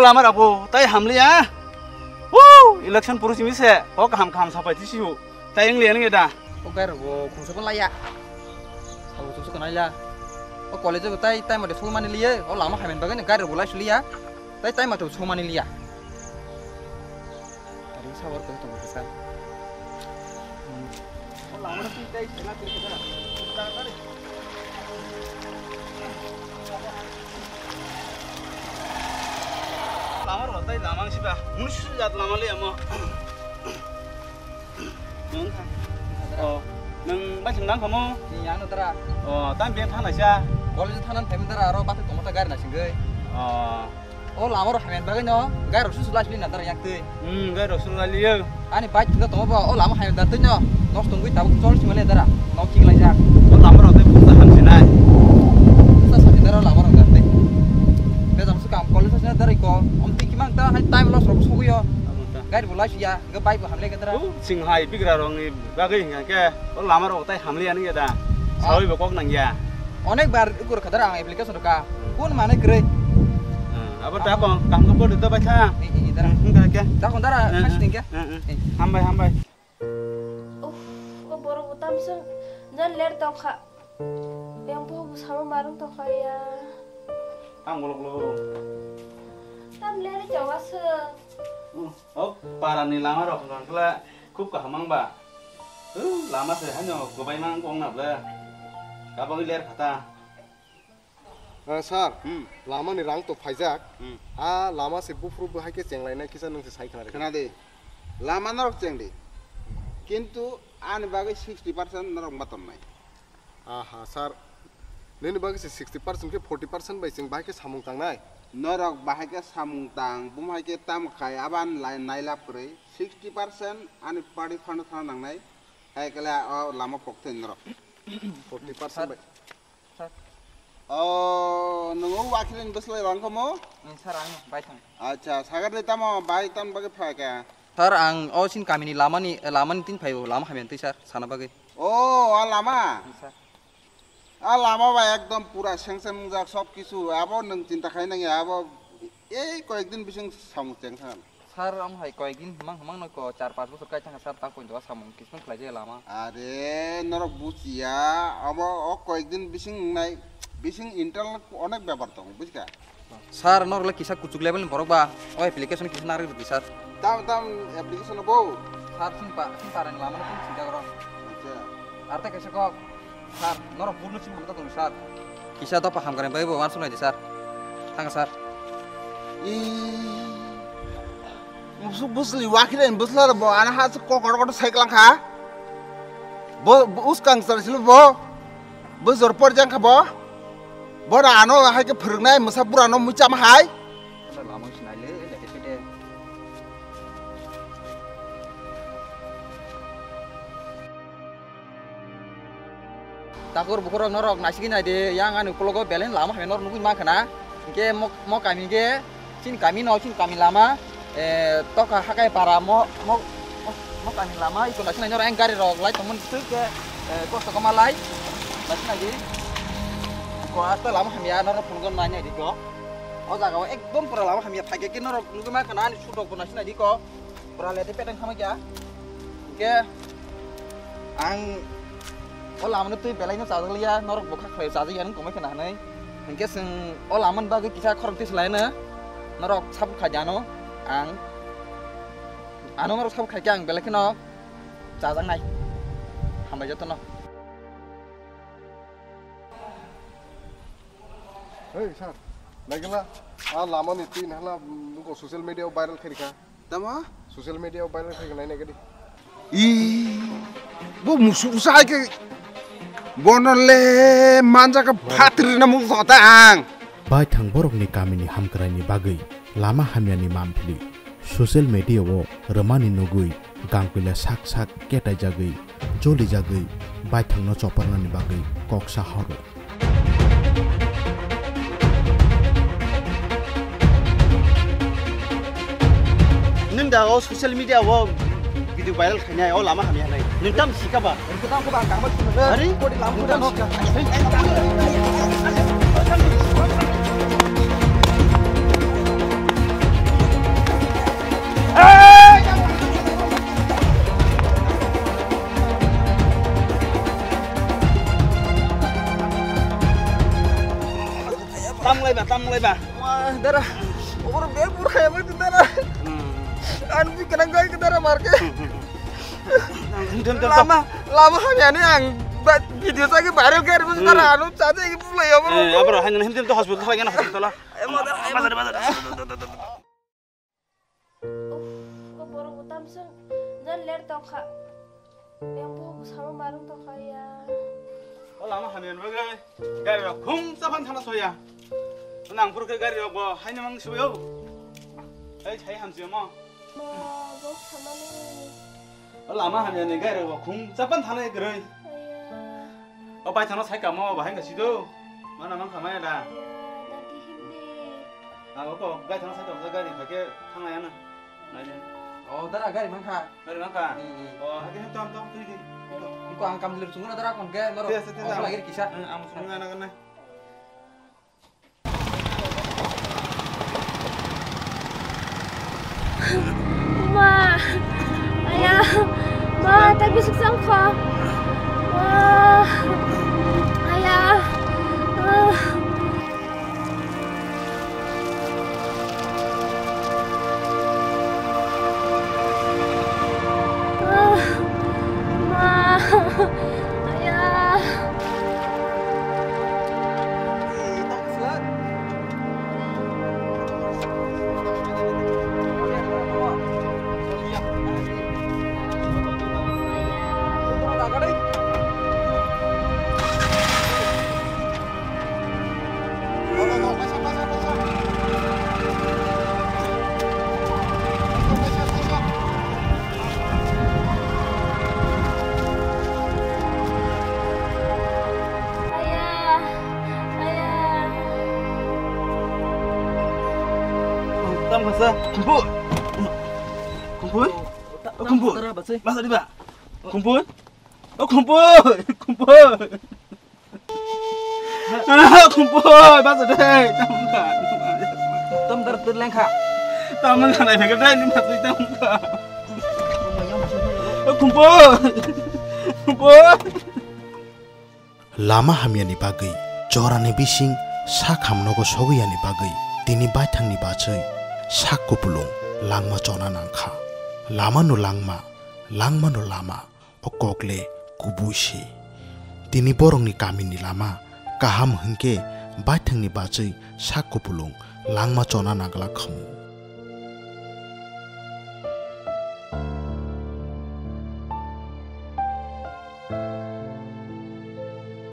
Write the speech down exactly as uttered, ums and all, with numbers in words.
Lama rok bo tai hamliya. Woo! Election poro simi se. Kok kaham kaham sapai tisiu. Tai wng liya nang da. O gai rok bo khungsa bo laya. Sabo chuksa kanai la. O college bo tai tai mate sumani liye. O lama haiman bagwi gai rok bo lai suliya. Tai tai mate sumani liya. Tari sabor ko tong ka. Lama rok tai lama si ba. Mun su jat lama le amo. Oh, nang bai sing nang kamo? Ni yang tara. Oh, tam biya thana sia. College thanan phaimani tara aro bate tongma ta gari na singwi. Oh. O lama rok hamya bagwi no, gai rok susu lai suli na dara yak twi. Hmm, gai rok susu lai liyo. Ani bike thwngkha tongo bo, o lama hamya dar twi no, nok tongwi tabuk chol sima le dara, nok chik lai jak. O lama rok tei bukta hamsi nai. Sa sa dara lama rok dar twi. Be jang su kam kol sa sina dara ko, om twi kimang ta hai time loss rok sugwi yo. Amo ta. Gai bo lai siya. Hwnkhe bike bo hamle khe dara. O, sing hai bigra rokni bagwi hwnkha khe o lama rok tai hamle ani ya da. Ah. Sawi bo kok nang ya. Onek bar ukur kha dara ang application ka. Hmm. Kun mane kwrwi. Hmm, abo da kong kam ko bodo da bai kha. Eh, eh, dara. Hmm, hwnkha khe. Da kong dara, eh, khas eh, ning khe. Eh, eh. Eh. Hambai, hambai. Uff, o borok bo tamsong jan ler tong kha. Yang bo bo sama marung tong kha ya. Ang bolok lo. Tam ler tong aswk. Hmm. O parani lama rok hwnkha khe khub kaham wng ba. Hw, lama se haino kwbai mang kong na bwle. Kabagwi ler khata. Ah, sir, hmm, lama ni rang to phaijak. Hmm. Ah, lama se buphuru bo hai khe cheng lainai kisa nwng se sai khna rw. Khna de. Lama norok cheng di. Kintu ani bagwi sixty percent norok ma tonnai. Aha, sir. Nini bagwi se sixty percent khe forty percent bai chwng bahai khe samung tangnai? Norok bahai khe samung tang, bumhai khe tamo khai, aban lai nailap kwrwi. Sixty percent ani party fund thana nangnai. Hai kale o lama pokthai norok. Forty percent bai. Sir. O, nwngo wakhilin bwslai rang komo? Sir, ang bai thang. Acha, sagar de tamo, bai tam bagwi phai kha. Sir, ang o sin kamini lamani, lamani tin phaio, lama hamya twi sir, sana bagwi. O, a lama? Sir. A lama bai ekdom pura seng seng jak sob kisu. Abo nwng chinta khai nang ya, abo ei koyek din bising samung cheng thangan. Sir, amo hai koyek din himang himang no ko char panch bosor kai thang sir, ta koi doga samung kisung khlai je lama. Are, norok buchiya, abo o koyek din bising nai, bising internal onek bepar tong, bujikha? Sir, norok le kisa kuchuk level ni borok ba, o application kisa narwk rwdi sir. Tam, tam application bo? Sir, sing pa, sing parani lama no sing sida goro. Acha. Ar ta kaisa kok, sir, norok burno sing hamta tong sir. Kisa dopa hamkrai bai bo wansuk nai di sir. Thang sir. I, musu busli wakhilen busla bo ana ha kokor kokor sai klang kha. Bo, bo uskang sar silo bo. Bo jor por jang kha bo. Bo na ano hai khe phwrwngnai mwsa bura no mucham hai. Lama sinai le, le, le, le. Takur bukurok norok naisingwi naidi, yang ani ukologo belai lama hamya norok nugwi mankha na. Hinkhe mo, mo kami hinkhe chini kami no, chini kami lama, eh, tokha hakai para mo, mo, mo, mo kami lama iko naising nai norok yang gari rok lai tongmani swk khe, eh, kosto koma lai. Naising naidi. Ko asta lama hamya norok phunukgo nai naidi ko. O jaga o ekdom pura lama hamya phaikhe norok nugwi mankha na ani sutok bo naising naidi ko. Pura lete peteng khamai kya. Hinkhe ang o lama no twi belai no chajak liya, norok bo kha khlai chajak ya nung komai khna hinwi. Hinkhe chwng o lama ni bagwi kisa khorang twi swlai no norok sabo khai di ano ang. Ano norok sabo khai khe ang belai kheno chajak nai. Hambai joto no. Hey, sir, naikla, a lama ni twi nahla, mm, nuko social media o viral khairikha. Tamo? Social media o viral khairikha, nai naikadi. I, bo musu usa hai ke, bono le manja ka phatri na mung sota ang. Baithang borokni kamini hamkraini bagwi lama hamyani manphili social media o rwmani nugwi gangpila sak sak ketaijagwi, jolijagwi baithangno choparnani bagwi kok sa horo. Nwng da o social media o video viral khainai, o lama hamya nai. Nwng tam sika ba? Are? Nwng tam sika? Hey. Ang bui kanang gai kedara marke. Him, him, him. Lama, lama hamya ni ang ba-, video sa ke viral ke, hmm, dara anu sa de bulai abo. Eh, abro, hanya him, him, to hospital, lagi na hospital. Eh, mother, eh, mother. Uff, o borok bo tamsong jan ler tokha. Yang bo samo marung tokha ya. O lama hamya ni bagwi gari rok khung chapan thana soya. Nang phuru khe gari rok bo haino mang sibayo. Ei, hai hamsi mo. Ma, bo samani. O lama hamya ni gari rok bo khung chapan thana gari. Aya. O bai thana sai kamo bahai ka sido. Mana mang khamaya da. Ya, dadi himni. Ah, oto, gai thang sa, thang sa, gari phai khe thang ya na. Nai de. Oh, dara gari mankha. Gari mankha? Hmm, hmm. Oh, hake tom, tom, tui di. Engko ang kam dulu sungguh dara kon ke, noro. Tiya, tiya, tiya. Aku lagi kisah. Hmm, ang sungguh anak kena. Ma, aya, ma, tak bisik sangkho. Ma, aya. Ah. Ah, ma, aya. Ayah, ayah. Tam kasa, kumpul. Kumpul. Kumpul. Masa di ba? Kumpul. O Khumpui, Khumpui. Ah, Khumpui, basa deh, tamo kha. Tom dar tur lengkha. Tamo kha nai phege dai ni matui tamo kha. O Khumpui, Khumpui. Lama hamyani bagwi, jorani bising sak hamnogo sogwiyani bagwi, tini baithangni bachwi sak kupulung langma chona nangkha. Lamano langma, langmano lama. O kok le kubui se. Tini borokni kamini lama kaham hwnkhe baithangni bachwi sak kupulung langma chona nagla khamu.